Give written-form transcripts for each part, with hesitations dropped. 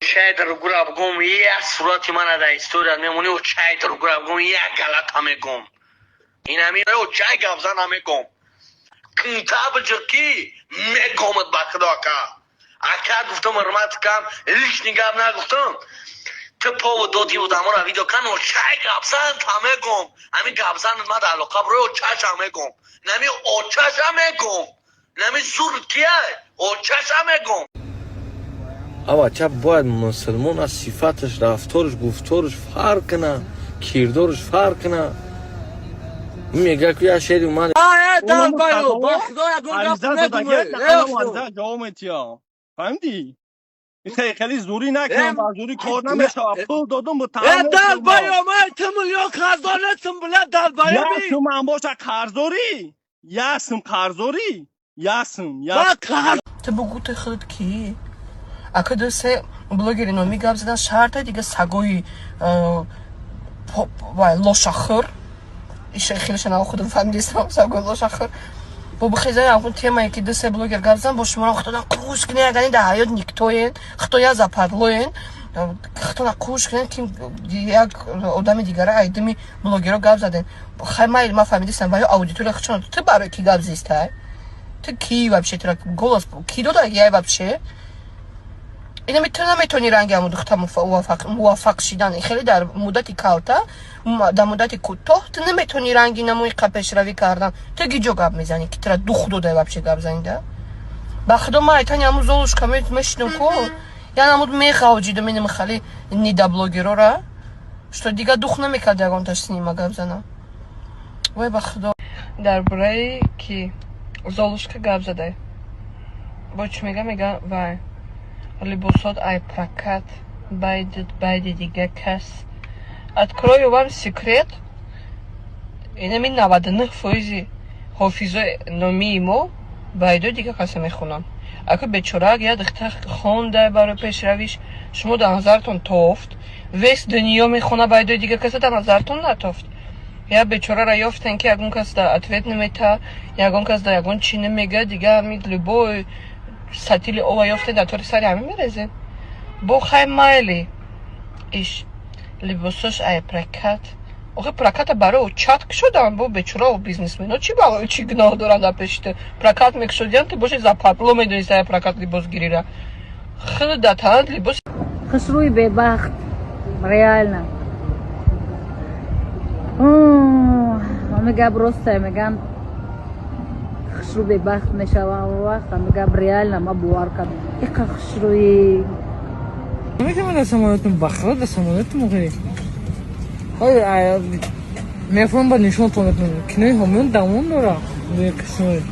Чай даргура бгум, як сурати мана дар история мемонӣ, о чай даргура бгум, як галата мегум. Инами о чай гапзана мегум. Кунта биҷа ки мегомад, ба худо, ака. Ака гуфтам, ҳурмат кам, лишний гап нагуфтам. Ту повод додӣ одаморо видео кан, о чай гапзан та мегум. Ҳами гапзан мада алоқа бро, о чаша мегум. Нами очаша мегум. Нами зур кия? Очаша мегум. Ава чап бояд мусулмон аз сифаташ, рафтораш, гуфтораш фарқ куна, кирдораш фарқ куна. Мега ку як шери омад. Долбоёб, ба худо, ягон гап ариза ҷавоб метиҳам, фаҳмидӣ? Хеле зурӣ накунам, ба зурӣ кор намешавад. Пул додум. Э, долбоёб, ман ту миллион қарздор нестам, бля, долбоёби. Як сум боша қарздорӣ, як сум қарздорӣ, як сум. Ту бугӯ, ту худ кӣ? Ака, ду се блогери номӣ гап задан шарта, дига сагои вай лошахӯр хелеша нав худам фаҳмидистам, сагои лошахӯр бо бихезан ҳамун темае ки ду се блогер гап зан, бо шуморо худтона қуш кунед. Агани дар ҳаёт никтоен, худтоя западлоен, худтона қуш кунед, ки як одами дигара айдими блогеро гап заден. Хай, майли, ма фаҳмидистам, ва ё аудитория худшон. Ту барои ки гап зистай? Ту ки вообще? Тура голос ки дода вообще? Инами ту наметавонӣ ранги ҳамун духта муваффақ шидан хеле дар муддати калта, дар муддати кӯтоҳ. Ту наметавонӣ ранги намои пешравӣ кардан. Ту гиҷо гап мезанӣ, ки тура дух дода вообще гап занида? Ба худо, ма айтани ҳамун Золушка мешинам ку, я намуд меғавҷидам инам хали нидаблогерора, что дига дух намекард ягонташ синима гап занам. Вой, ба худо, дар бораи ки Золушка гап задай, бо чӣ мега? Мега, вай либосот ай прокат байдид, байди дига кас. Открою вам секрет: инами 99 фоизи ҳофизои номии мо байдои дига каса мехонанд. Ака, бечораак як духтар хонда барои пешравиш, шумо дар назаратон тофт? Весь дунё мехона байдои дига каса, дар назаратон натофт? Я бечорара ёфтен, ки ягон кас да ответ намета, ягон кас да ягон чӣ намега. Дига ҳами любой сатили ова ёфтен, дар тори сари ҳами мерезен. Бо хай, майли, иш либосош ай прокат. Охи, проката барои чат кушодан, бо бечора бизнесмено чӣ чӣ гуноҳ доранд? Дар пеши ту прокат мекушодиям, ту боши западло медонист ай прокат либос гирира. Худ да талант либос. Хушрӯи бебахт, реально ҳами гап росте, меган хушрӯ бебахт мешавам. Вақт ҳами гап реально ма бовар кардам, иқа хушрӯи. Наметавонам дар самолетум, бахра дар самолетум охи. Мефаҳмам, ба нишонтон метавонам. Кинои ҳомиён давом дора. Қисмат.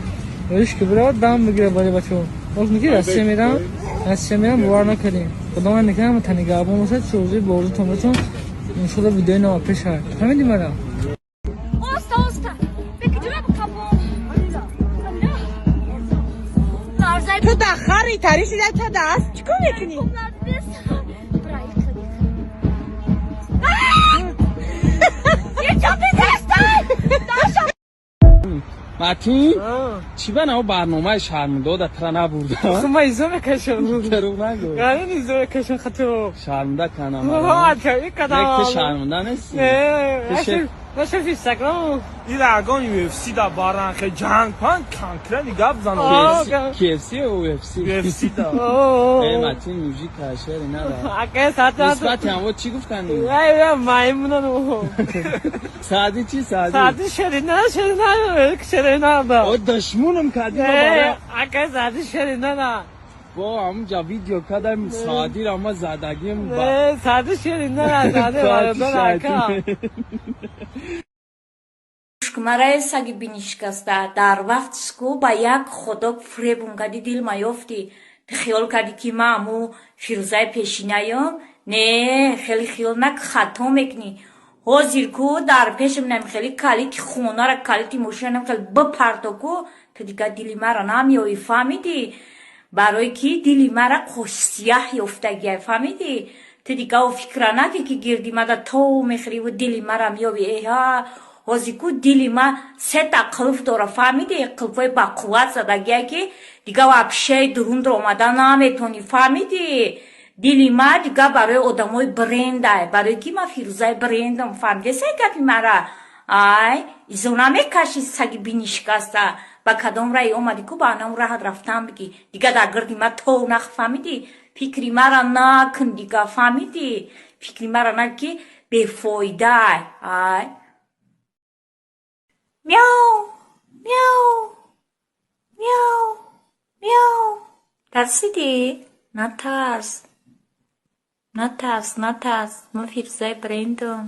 Иш ки биравад, дам бигира барои бачаҳо. Боз меги Россия мерам, Россия мерам, бовар накардем. Худо ман мекунам, тани габон бошад, чӯзи борзутон бошад. Иншолло видеои нава пеш ҳай. Фаҳмидӣ мара? Оста, оста. Бекиҷоя бақабон. Ту да хари тари шуда, ту да аст чӣ кор мекунӣ? Бра, иқа. Еча безестай! Матин, чӣ ба наво барномаи шармдода тра набурдам? Ма изо мекашам. Дурӯғ нагӯ. Гарин изо мекашам хато. Шармда канам. Кадам. Ту шармда нести? Не, наша Инстаграм. Ира ягон UFC да баран, хе ҷанг пан, конкретно гап зан. KFC ё UFC? UFC да. Э, Матин, мужик кашери нада. Ака, саата. Нисбати ҳаво чӣ гуфтанд? Ай, маймунан. Саади чӣ, саади? Саади шерина, шерина, шерина да. О, душмунам кардӣ ма бара. Ака, саади шерина на. Бо ҳамунҷа видео кардам, саадиро ма задагим ба. Саади шерина на, саади бародар, ака. Мараи саги бинишкаста дар вақт ку ба як худо фиребум кардӣ, дилма ёфтӣ. Ту хиёл кардӣ, ки ма аму Фирӯзаи пешинаём. Не, хеле хиёл нак, хато мекунӣ. Ҳозир ку дар пешам нам хеле калити хонара, калити мошинам хеле бипарто ку, ту дига дили мара намеёӣ, фаҳмидӣ? Барои ки дили мара қошсияҳ ёфтагиай, фаҳмидӣ? Ту дига о фикра накӣ, ки гирди мада то мехӯриву дили мара меёбӣ. Эҳа, ҳозир ку дили ма сета қулф дора, фаҳмидӣ? Қулфҳои бақувват задагия, ки дига вообще дурунро омада наметонӣ, фаҳмидӣ? Дили ма дига барои одамои брендай, барои ки ма Фирӯзаи брендам. Фаҳмидесай гапи мара? Ай, изо намекаши, саги бинишикаста. Ба кадом раҳи омадӣ ку, ба анам раҳат рафтан бигӣ. Дига дар гирди ма тов нах, фаҳмидӣ? Фикри мара накун дига, фаҳмидӣ? Фикри мара на ки бефоидай. Ай, мяу, мяу, мяу, мяу. Тарсидӣ? Натарс, натарс, натарс, ма Фирӯзаи брендам.